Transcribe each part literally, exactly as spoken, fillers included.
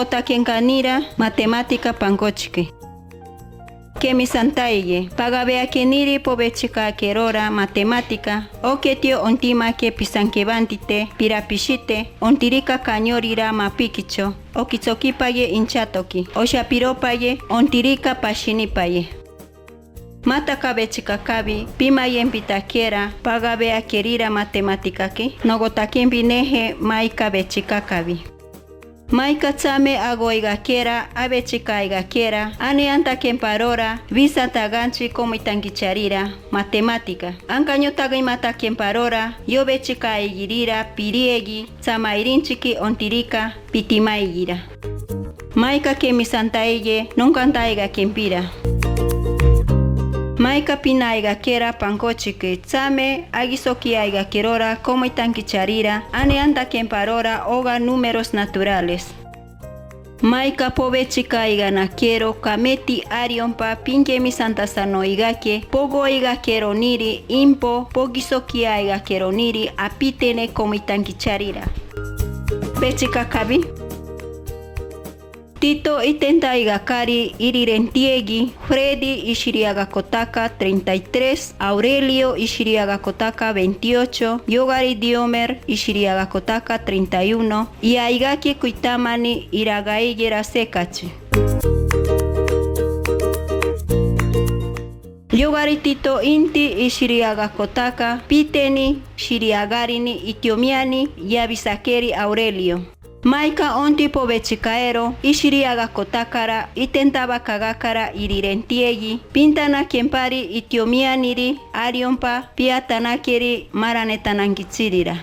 Nogotakenkanira matemátika pangochiki. Kemisantaye, pagabeakeniri pobechikakerora matemátika, oketio ontima ke pisankebantite, pirapisite, ontirika kañorira mapikicho, okitsokipaye inchatoki, oshapiropaye, ontirika pashinipaye. Mata kabechikakabi, pimayenpita kera, pagabeakerira matemátikaki, nogotakenpi nehe, mai kabechikakabi. Maika tsame agoiga kera, abechikaiga kera, ane anta kemparora, bisanta ganchi komoitangichari ra, matemátika. Ankaño tagimata kemparora, yobechikaigiri ra, piriegi, tsamairinchiki ontirika, pitimaigi ra. Maika kemisantaiye, nungantaiga kempira. Maika pinaiga kera pangochiki, tsame agisokiaiga kerora, komoitangichari ra, ane anta kemparora, oga números naturales. Maika pobechikaiga nakero, kameti ariompa, pinkemisanta sanoiga ke, pogoiga kero niri, impo, pogisokiaiga kero niri, apitene komoitangichari ra. Bechikakabi. Tito itentaiga kari irirentiegi, Fredi ishiriaga kotaka treinta y tres, Aurelio ishiriaga kotaka veintiocho, yogari Diomer ishiriaga kotaka treinta y uno, iaigaki kuitamani iragaigera sekachi. Yogari Tito inti ishiriaga kotaka, piteni shiriagarini itiomiani, yabisakeri Aurelio. Maika onti pobechikaero, ishiriaga kotaka ra, itentaba kagaka ra irirentiegi, pintana kempari itiomiani ri, ariompa, piatanakeri, maranetanangichiri ra.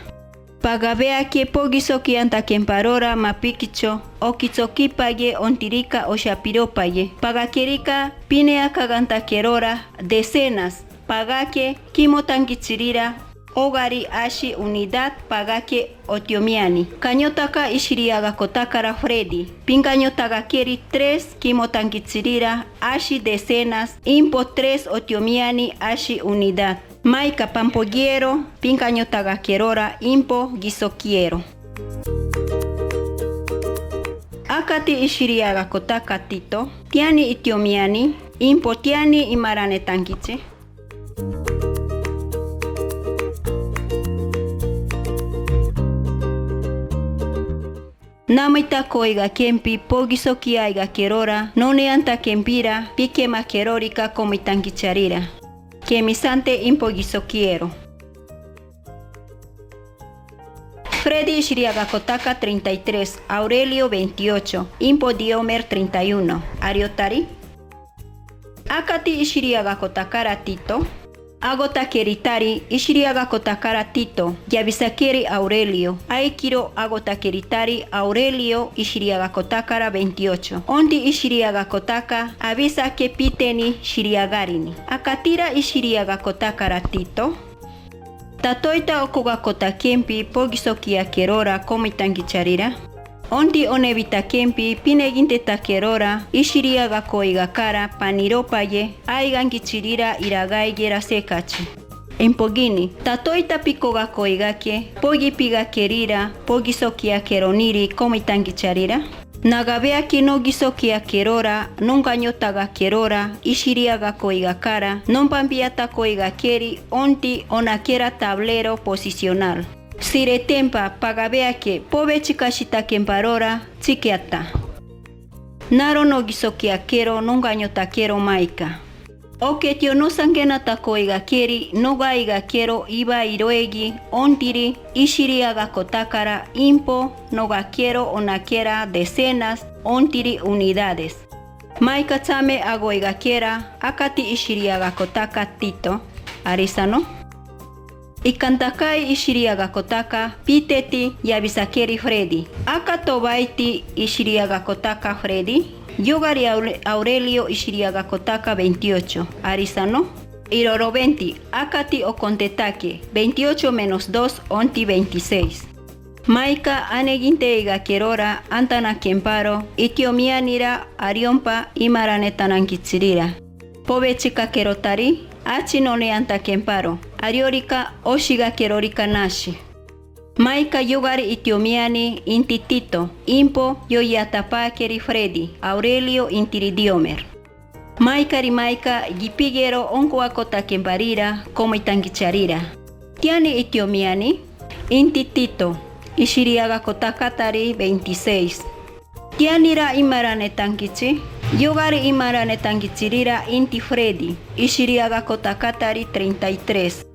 Pagabea ke pogisoki anta kemparora mapikicho, okitsokipaye ontirika oshapiropaye, pagakerika, pineaka ganta kerora, decenas, pagake, kimotangichiri ra, ogari ashi unidad, pagake otiomiani. Kañotaka ishiriaga kotaka ra Fredi. Pinkañotagakeri tres, kimotangichiri ra, ashi decenas, impo tres otiomiani, ashi unidad. Maika pampogiero, pinkañotaga kerora, impo gisokiero. Akati ishiriaga kotaka Tito, tiani itiomiani, impo tiani imaranetangichi. Namaita koiga kempi pogisokiaiga kerora, none anta kempira, pikema kerorika komoitangichari ra. Kemisante impo gisokiero. Fredi ishiriaga kotaka treinta y tres, Aurelio veintiocho, impo Diomer treinta y uno. Ariotari. Akati ishiriaga kotaka ra Tito. Agotakeri tari, ishiriaga kotaka ra Tito, yabisakeri Aurelio, aikiro agotakeri tari Aurelio ishiriaga kotaka ra veintiocho. Onti ishiriaga kotaka, abisa ke piteni shiriagarini. Akatira ishiriaga kotaka ra Tito. Tatoita okoga kota kempi pogisokia kerora komoitangichari ra. Onti onebita kempi pineginteta kerora, ishiriaga koiga kara, paniropaye, aigangichiri ra iragaigera sekachi. Impogini, tatoita pikoga koiga ke, pogipiga keri ra, pogisokia keroniri komoitangichari ra. Nagabea ke nogisokia kerora, nungañotaga kerora, ishiriaga koiga kara, nompambiata koiga keri, onti onakera tablero posicional. Siretempa, pagabea ke, pobechikashita kemparora, chikiata. Naro nogisokia kero, nungañota kero maika. Oketio nosangenata koiga keri, nogaiga kero, iba iroegi, ontiri, ishiriaga kotaka ra, impo, noga kero, onakera, decenas, ontiri, unidades. Maika tsame agoiga kera, akati ishiriaga kotaka Tito, arisano. Ikantakai ishiriaga kotaka, piteti, yabisakeri Fredi. Aka tobaiti ishiriaga kotaka Fredi, yugari Aure-, Aurelio ishiriaga kotaka veintiocho, arisano. Irorobenti, akati okonteta ke, veintiocho menos dos, onti veintiséis. Maika aneginteiga kerora, antana kemparo, itiomiani ra, ariompa, imaraneta nangichiri ra. Pobechika kero tari, achi none anta kemparo, ariorika, oshiga kerorika nashi. Mayka yugari itiomiani inti Tito, impo yo yatapakeri Fredi, Aurelio intiri Diomer. Maykari mayka gipigero óunkuako takembarira, komo itangichirira. Tiani itiomiani inti Tito, isiriagako takatari veintiséis. Tianira imarane tangichi, yugari imarane tangichirira inti Fredi, isiriagako takatari treinta y tres.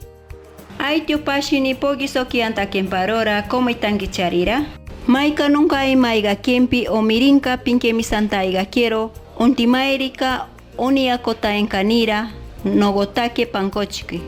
Aitio pasini pogiso kian takembarora komo itangichirira. Mayka nunka aimaigakimpi o mirinka pinkemi santa aigakiero, unti mairika uni ako taenkanira, nogo take pankochiki.